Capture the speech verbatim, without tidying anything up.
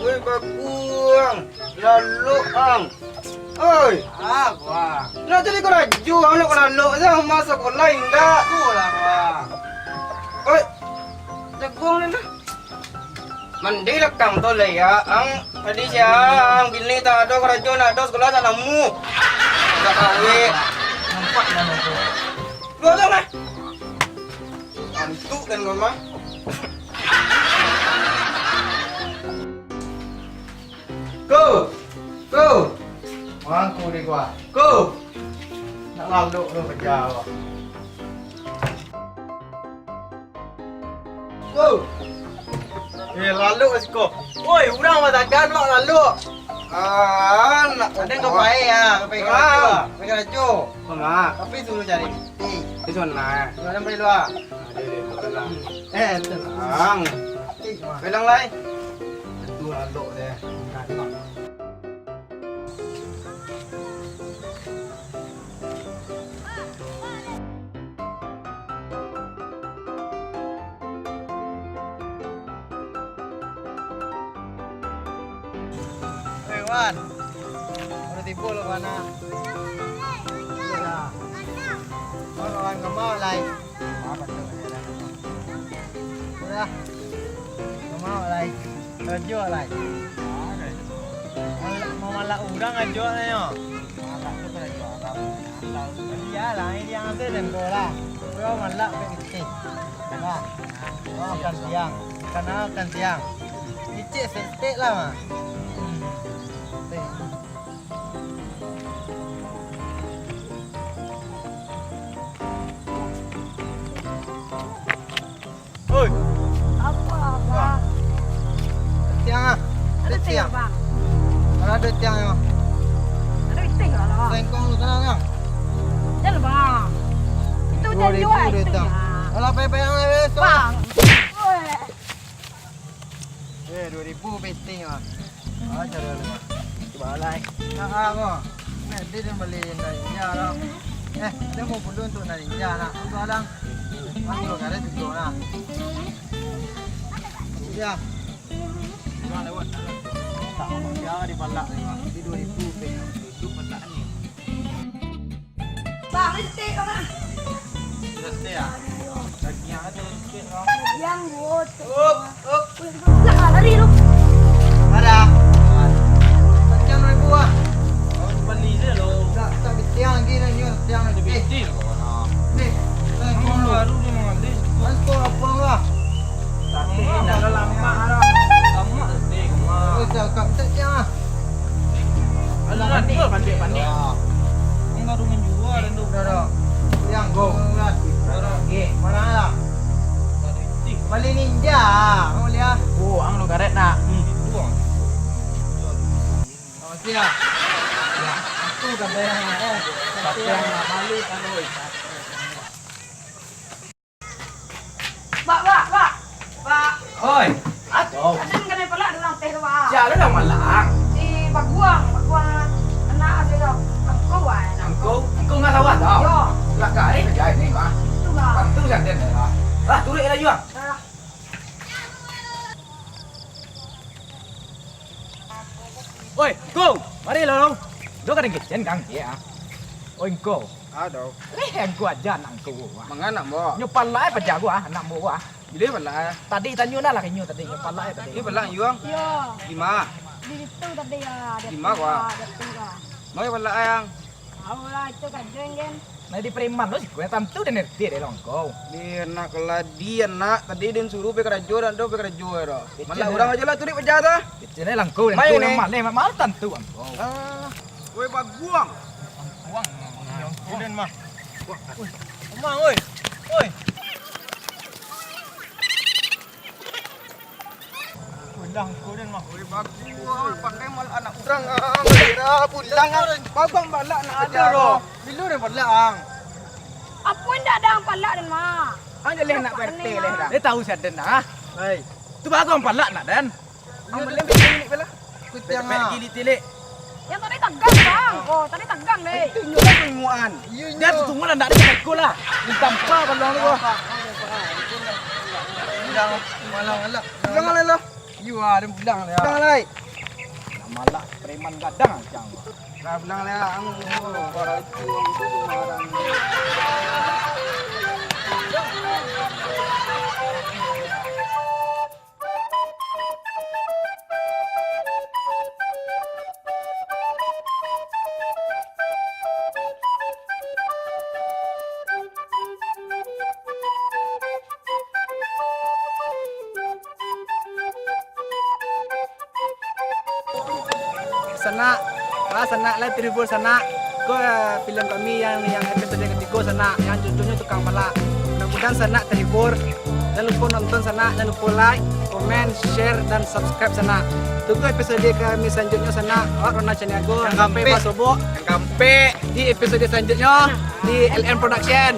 Oi, Baguang, lalok ang. Oi. Ah, Guang. Nak cari karajo, ang nak lalok sajo, masa sakolah indak? Aku lah, Guang. Oi. Jaguang ni lah. Mandi lakang tu lah ya, ang. Tadi siang, bini tak ada karajo, nak ada sakolah, tak nemu. Tak kawin. Nampak lah tu. Dua tu lah. Antuk kan kau mah. Ko! Ko! Mangku di gua. Ko! Nak lalok tu kerja awak. Ko! Eh, lalok ka siko. Oi, urang batagan nak lalok. Ah, nak ada kau pai ah, kau pai karajo. Pai karajo. Kau nak? Tapi suruh cari. Eh. Di sana. Di mana beli luar? Ada di luar lah. Eh, tenang. Bilang lai. Itu lalok deh. Eh, Wan. Baru tibo lo, Wan, ah. Iyo. Wan, Wan, kama lai? Udah. Kama lai? Karajo lai? Malak, mamalak urang ajo nyo. Malak tu karajo apo? Iyolah, ini yang ado tendo lah. Urang malak ka pitih. Kan? Oh, makan siang. Makan makan siang. Icik setek lah, mah. Hmm. Setek. Oi. Apo, Bang? Tiang ah. Ado tiang, Bang. Ado tiang yo. Ado tiang lah. Sengkong lu sana, Bang. Jan lah, Bang. Itu jan jual itu. Alah, payah-payah lah, weh. Bang. Weh. Eh, dua ribu peting ah. Ah, cara lu. Cuba lah. Nah, ah, mo. Nah, dia dah beli Ninja lah. Eh, dia mau belum tu Ninja nak. Untuk alang. Masuk karet tu lah. Ya. Cuma lewat. Tak mau dia di palak ni, Bang. Di dua ribu peting. Itu petak ni. Bang, retek kau, Bang. Retek, ah? Daging aja retek, Bang. Yang bot. Up, up. Lah, lari lu. Ada. Sekian ribu, ah. Kau beli je lo. Tak, tak bitiang lagi dah, nyo, tiang lagi. Bitiang kau, nah. Ni, lagi lu. Baru dia mau beli. Mas, kau apa, Bang? Tapi dah lama, ada. Lama retek, Bang. Oh, tak, tak, tak, tiang, ah. Alah, pandai, pandai, pandai. Ang baru manjua dan tu. Dah, dah. Yang go. Dah, dah. Okey. Mana lah? Balik ninja. Kamu lihat. Oh, ang lo karet nak. Hmm, itu ang. Oh, siap. Ya, aku dah bayar, eh. Tapi yang nak balik, aduh. Bak, bak, bak. Bak. Oi. Apo? Aden kanai palak dek urang teh tu, Bak. Sia lo nan malak? Si Baguang, Baguang anak ase tu. Angku, wai. Angku, angku ngah sawah tu? Yo. Lah, kain aja ini, mah. Itu, Bak. Bantu saden lah. Lah, turuik lah, Juang. Dah. Oi, Kong, mari lo, Kong. Dah kadang kecen, Kang. Iya. Oi, Kong. Aduh. Leh, angku aja anak angku, wah. Manga anak, Mbok? Nyo palak paja gua, anak Mbok, wah. Bila palak? Tadi tanyo nah lah ka inyo tadi, nyo palak tadi. Ini palak, Yuang? Iyo. Di ma? Di situ tadi, ya. Di ma, wah? Di situ, wah. Mau palak, Yang? Tahu lah, itu kajen, kan. Nah, di preman lo siko, tantu den R T deh lo angku. Di anak keladi, anak. Tadi den suruh pai karajo, dak ado pai karajo, dak. Malah urang aja lah turuik paja tu. Kecil lah angku, main angku ni. Maleh, mal tantu angku. Ah. Woi, Baguang. Baguang. Nah, angku den mah. Wah. Woi, Omang, woi. Woi. Woi, Dah, kau dan mah. Oi, bagus, pandai malak anak urang, ang. Kira pulang, ang. Bagus malak nak ada, lo. Bilo dah malak, ang. Apo indak ada ang palak dan, mah? Ang jaleh nak P R T leh, dah. Dia tahu si Aden, dah. Hai. Tu bagus ang palak nak, Dan. Ang malem bini bela. Ikut yang, ah. Gili tilik. Yang tadi tagang, Bang. Oh, tadi tagang, deh. Itu nyo lah pemuaan. Iyo, nyo. Dia tu tunggu lah, ndak ada kau lah. Minta empa kalau lu. Pulang, pulang, pulang. Pulang lah, lah. Iyo, ah, dia pulang lah. Pulang lah. Nak malak preman gadang, cang. Lah, pulang lah. Ang, oh, kalau itu, itu sembarang. Sanak, ah, sanak, lah terhibur, sanak. Ko, eh, filem kami yang, yang episode ketigo, sanak. Yang judulnyo Tukang Palak. Mudah-mudahan sanak terhibur. Jangan lupa nonton, sanak. Jangan lupa like, komen, share, dan subscribe, sanak. Tunggu episode kami selanjutnya, sanak. Awak Ronald Caniago, Yang sampai Kampek. Basobok. Yang Kampek. Di episode selanjutnya di L M Production.